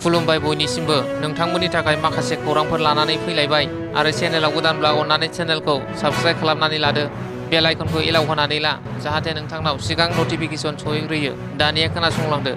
खुलुमबाय बयनिसिमबो नोंथांमोननि थाखाय माखासे खौरांफोर लानानै फैलायबाय आरो चेनेलाव गोदानब्ला अन्नानै चेनेलखौ साबस्क्राइब खालामनानै लादो बेल आइकनखौ एलाव होनानै ला जाहाथे नोंथांनाव सिगां नटिफिकेसन सहैग्रोयो दानिया खोनासंलांदो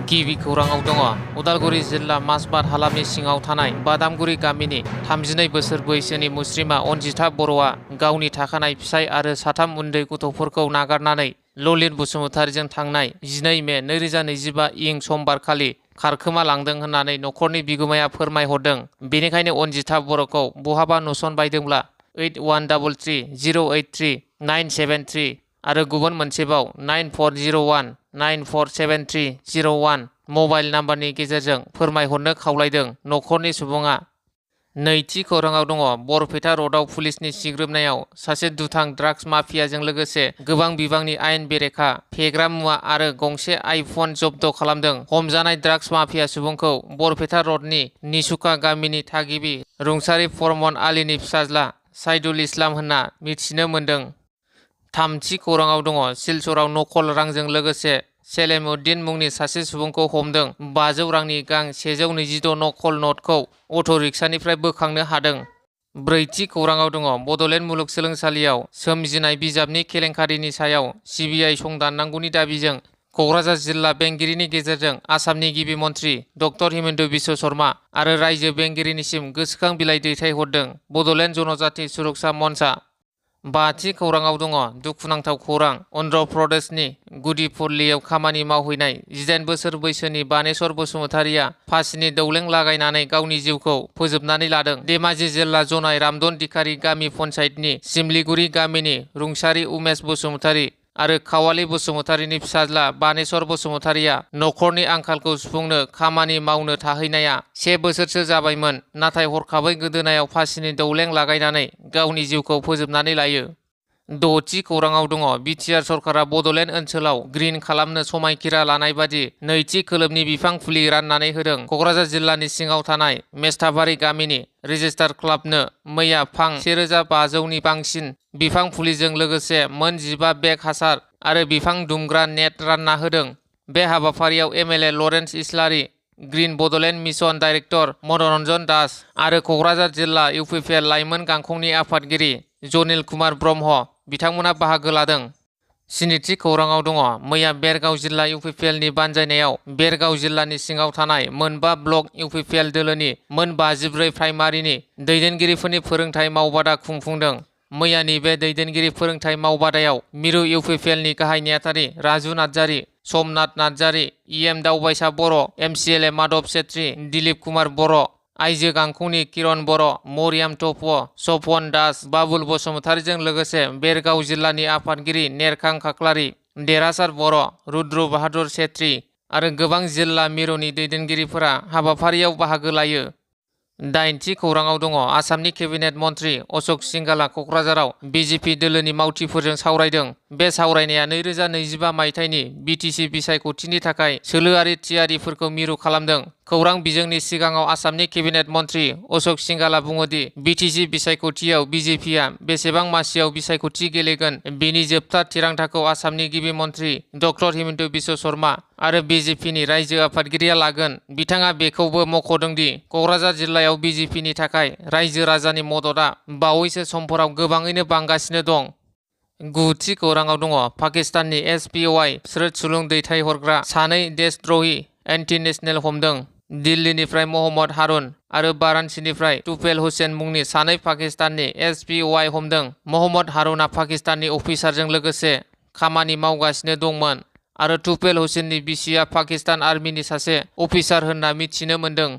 गिबि खौराङाव दङ उदालगुरि जिल्ला माजबाद हालामनि सिङाव थानाय बादामगुरि गामिनि 32 बोसोर बैसोनि मुस्रिमा अनजिथा बर'आ गावनि थाखानाय फिसाय आरो साथाम उन्दै गथ'फोरखौ नागारनानै ललित बसुमतारीजों थांनाय 12 मे 2025 इं समबारखालि खारखोमा लांदों होननानै नखरनि बिगोमाया फोरमायहरदों। बेनिखायनो अनजिथा बर'खौ बहाबा नुसनबायदोंब्ला 8133083973 आरो गुबुन मोनसेबाव 9401947301 मबाइल नाम्बारनि गेजेरजों फोरमायहरनो खावलायदों नखरनि सुबुङा। नैथि खौराङाव दङ बरपेटा रडआव पुलिसनि सिग्रोमनायाव सासे दुथां ड्राग्स माफियाजों लोगोसे गोबां बिबांनि आयेन बेरेखा फेग्रा मुवा आरो गंसे आइफन जब्द खालामदों। हमजानाय ड्राग्स माफिया सुबुंखौ बरपेटा रडनि निसुका गामिनि थागिबि रुंसारि फरमान आलीनि फिसाज्ला साइदुल इस्लाम होनना मिथिनो मोन्दों। थामथि खौराङाव दङ सिलचराव नकल रांजों लोगोसे सेलेमुद्दिन मुंनि सासे सुबुंखौ हमदों। 500 रांनि गां 126 नकल नटखौ अट' रिक्सानिफ्राय बोखांनो हादों। ब्रैथि खौराङाव दङ बड'लेण्ड मुलुगसोलोंसालियाव सोमजिनाय बिजाबनि केलेंकारिनि सायाव सिबिआइ संदाननांगौनि दाबिजों क'क्राझार जिल्ला बेंगिरिनि गेजेरजों आसामनि गिबि मन्थ्रि डक्टर हिमन्त बिश्व शर्मा आरो रायजो बेंगिरिनिसिम गोसोखां बिलाइ दैथायहरदों बड'लेण्ड जनजाति सुरक्षा मन्चआ। बाथि खौराङाव दङ दुखुनांथाव खौरां अन्ध्र प्रदेशनि गुदिपल्लीयाव खामानि मावहैनाय 18 बोसोर बैसोनि बानेश्वर बसुमतारीया फासिनि दौलें लागायनानै गावनि जिउखौ फोजोबनानै लादों। धेमाजि जिल्ला जनाय रामदन दिखारि गामि पन्चायतनि सिमलिगुरि गामिनि रुंसारि उमेश बसुमतारी आरो खावाली बसुमतारीनि फिसाज्ला बानेश्वर बसुमतारीया नखरनि आंखालखौ सुफुंनो खामानि मावनो थाहैनाया 1 बोसोरसो जाबायमोन, नाथाय हरखाबै गोदोनायाव फासिनि दौलें लागायनानै गावनि जिउखौ फोजोबनानै लायो। द'थि खौराङाव दङ बिटिआर सरकारा बड'लेण्ड ओनसोलाव ग्रिन खालामनो समायखिरा लानाय बादि नैथि खोलोबनि बिफां फुलि राननानै होदों। क'क्राझार जिल्लानि सिङाव थानाय मेस्टाबारि गामिनि रेजिस्टार क्लाबनो मैया फां 1500 नि बांसिन बिफां फुलिजों लोगोसे मोन 15 बेग हासार आरो बिफां दुमग्रा नेट रानना होदों। बे हाबाफारियाव MLA Lawrence Islary, green Bodoland mission director Manoranjan Das आरो क'क्राझार जिल्ला इउपिपिएल लाइमोन गांखंनि आफादगिरि जनिल कुमार ब्रह्म बिथांमोना बाहागो लादों। स्निथि खौराङाव दङ मैया बेरगाव जिल्ला इउपिपिएलनि बानजायनायाव बेरगाव जिल्लानि सिङाव थानाय मोन 5 ब्लक इउपिपिएल दोलोनि मोन 54 प्राइमारिनि दैदेनगिरिफोरनि फोरोंथाय मावबादा खुंफुंदों। मैयानि बे दैदेनगिरि फोरोंथाय मावबादायाव मिरु इउपिपिएलनि गाहाय नेहाथारि राजु नार्जारि, समनाथ नार्जारि, इएम दावबायसा बर', एमसिएलए माधब छेत्री, दिलीप कुमार बर', आइजो गांखंनि किरण बर', मरियाम टप, सफन दास, बाबुल बसुमतारीजों लोगोसे बेरगाव जिल्लानि आफादगिरि नेरखां खाख्लारि, देरहासार बर', रुद्र बाहादुर छेत्री आरो गोबां जिल्ला मिरुनि दैदेनगिरिफोरा हाबाफारियाव बाहागो लायो। दाइनथि खौराङाव दङ आसामनि केबिनेट मन्थ्रि अशोक सिंगाला क'क्राझाराव बिजेपि दोलोनि मावथिफोरजों सावरायदों। बे सावरायनाया 2025 मायथाइनि बिटिसि बिसायख'थिनि थाखाय सोलोआरि थियारिफोरखौ मिरु खालामदों। खौरां बिजोंनि सिगाङाव आसामनि केबिनेट मन्थ्रि अशोक सिंगाला बुङोदि बिटिसि बिसायख'थियाव बिजेपिआ बेसेबां मासियाव बिसायख'थि गेलेगोन बेनि जोबथा थिरांथाखौ आसामनि गिबि मन्थ्रि डक्टर हिमन्त बिश्व शर्मा आरो बिजेपिनि रायजो आफादगिरिया लागोन। बिथाङा बेखौबो मख'दोंदि क'क्राझार जिल्लायाव बिजेपिनि थाखाय रायजो राजानि मददआ बावैसो समफोराव गोबाङैनो बांगासिनो दं। गुथि खौराङाव दङ पाकिस्ताननि एसपिअआइ स्रोत सुलुं दैथायहरग्रा सानै देशद्र'हि एन्टी-नेशनेल हमदों। दिल्लीनिफ्राय महम्मद हारुन आरो वाराणसीनिफ्राय तुफेल हुसैन मुंनि सानै पाकिस्ताननि एसपिअआइ हमदों। महम्मद हारुनआ पाकिस्ताननि अफिसारजों लोगोसे खामानि मावगासिनो दंमोन आरो तुफेल हुसैननि बिसिया पाकिस्तान आर्मिनि सासे अफिसार होनना मिथिनो मोन्दों।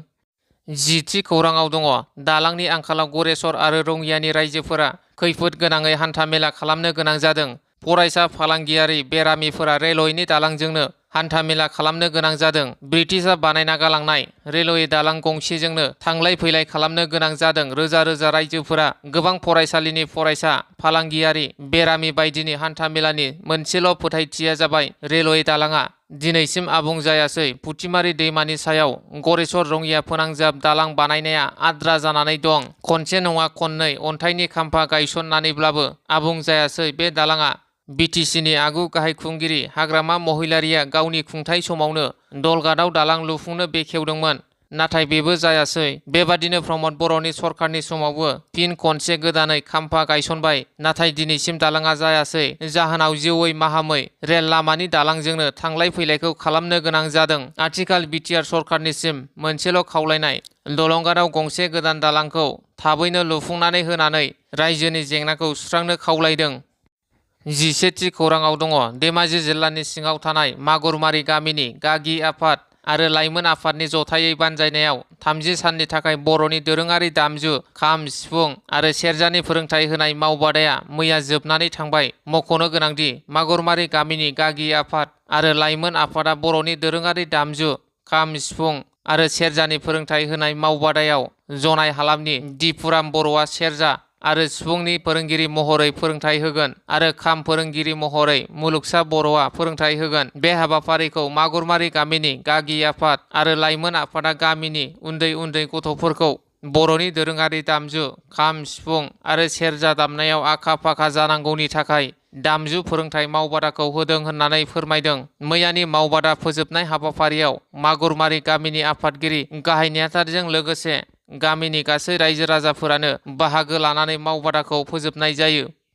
जिथि खौराङाव दङ दालांनि आंखालाव गरेस्वर आरो रङियानि रायजोफोरा खैफोद गोनाङै हान्था-मेला खालामनो गोनां जादों। फरायसा, फालांगियारि, बेरामिफोरा रेलवेनि दालांजोंनो हान्था-मेला खालामनो गोनां जादों। ब्रिटिशआ बानायना गालांनाय रेलवे दालां गंसेजोंनो थांलाय फैलाय खालामनो गोनां जादों। रोजा रोजा रायजोफोरा गोबां फरायसालिनि फरायसा, फालांगियारि, बेरामि बायदिनि हान्था-मेलानि मोनसेल' फोथायथिया जाबाय रेलवे दालाङा दिनैसिम आबुं जायासै। पुथिमारि दैमानि सायाव गरेस्वर रङिया फोनांजाब दालां बानायनाया आद्रा जानानै दं। खनसे नङा खननै अन्थाइनि खाम्फा गायसननानैब्लाबो आबुं जायासै बे दालाङा। बिटिसिनि आगु गाहाय खुंगिरि हाग्रामा महिलारिया गावनि खुंथाय समावनो दलगादाव दालां लुफुंनो बेखेवदोंमोन। नाथाय बेबो जायासै। बेबादिनो प्रमद बर'नि सरखारनि समावबो फिन खनसे गोदानै खाम्फा गायसनबाय, नाथाय दिनैसिम दालाङा जायासै। जाहोनाव जिउयै माहामै रेल लामानि दालांजोंनो थांलाय फैलायखौ खालामनो गोनां जादों। आथिखाल बिटिआर सरखारनिसिम मोनसेल' खावलायनाय, दलंगाराव गंसे गोदान दालांखौ थाबैनो लुफुंनानै होनानै रायजोनि जेंनाखौ सुस्रांनो खावलायदों। 11थि खौराङाव दङ। धेमाजि जिल्लानि सिङाव थानाय मागुरमारि गामिनि गागि आफाद आरो लाइमोन आफादनि जथायै बानजायनायाव 30 साननि थाखाय बर'नि दोरोङारि दामजु खाम, सिफुं आरो सेरजानि फोरोंथाय होनाय मावबादाया मैया जोबनानै थांबाय। मख'नो गोनांदि मागुरमारि गामिनि गागि आफाद आरो लाइमोन आफादा बर'नि दोरोङारि दामजु खाम, सिफुं आरो सेरजानि फोरोंथाय होनाय मावबादायाव जनाय हालामनि दिपुराम बर'आ सेरजा आरो सिफुंनि फोरोंगिरि महरै फोरोंथाय होगोन आरो खाम फोरोंगिरि महरै मुलुगसा बर'आ फोरोंथाय होगोन। बे हाबाफारिखौ मागुरमारि गामिनि गागि आफाद आरो लाइमोन आफादा गामिनि उन्दै उन्दै गथ'फोरखौ बर'नि दोरोङारि दामजु खाम, सिफुं आरो सेरजा दामनायाव आखा फाखा जानांगौनि थाखाय दामजु फोरोंथाय मावबादाखौ होदों होननानै फोरमायदों। मैयानि मावबादा फोजोबनाय हाबाफारियाव मागुरमारि गामिनि आफादगिरि गाहाय नेहाथारिजों लोगोसे गामिनि गासै रायजो राजाफोरानो बाहागो लानानै मावबादाखौ फोजोबनाय जायो।